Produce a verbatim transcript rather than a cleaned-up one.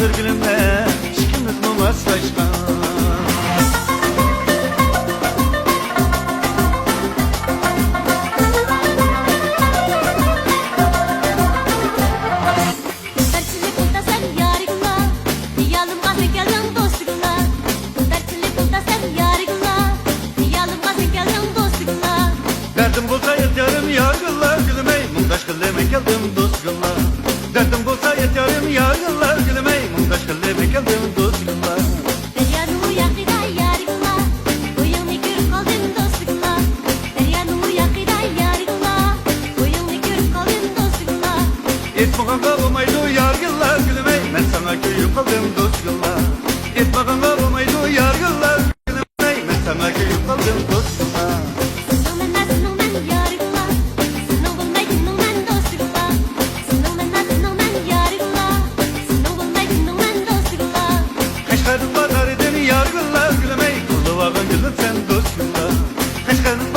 بىر گۈلۈم، ئىككىمىزمۇ ماسلاشقان. دارچىنلىك بولسا سەن يارىگىلا، خىيالىمغا سەن كەلدىڭ دوستىگىلا. دارچىنلىك بولسا سەن يارىگىلا، خىيالىمغا سەن كەلدىڭ دوستىگىلا. دەردىم بولسا ئېيت يارىم يارىگىلا، گۈلۈم ئەي، مۇڭداش قىلىمەن كەلدىم دوستىگىلا. دەردىم بولسا ئېيت يارىم يارىگىلا، گۈلۈم ئەي، مۇڭداش قىلىمەن كەلدىم دوستىگىلا. دەريانىڭ ئۇ ياقىدا يارىگىلا، بويۇڭنى كۆرۈپ قالدىم دوستىگىلا. دەريانىڭ ئۇ ياقىدا يارىگىلا، بويۇڭنى كۆرۈپ قالدىم دوستىگىلا. ئېيتمىغانغا بولمايدۇ يارىگىلا، گۈلۈم ئەي، مەن ساڭا كۆيۈپ قالدىم دوستىگىلا. ئېيتمىغانغا بولمايدۇ يارىگىلا، گۈلۈم ئەي، مەن ساڭا كۆيۈپ قالدىم دوستىگىلا. سېنىڭ مەن، سېنىڭ مەن يارىگىلا، سېنىڭ بولماي كۈنۈڭ مەن دوستىگىلا. سېنىڭ مەن، سېنىڭ مەن يارىگىلا، سېنىڭ بولماي كۈنۈڭ مەن دوستىگىلا. قەشقەردىن بازاردىن يارىگىلا، گۈلۈم ئەي، قىلىۋالغان گۈلۈم سەن دوستىگىلا. قەشقەردىن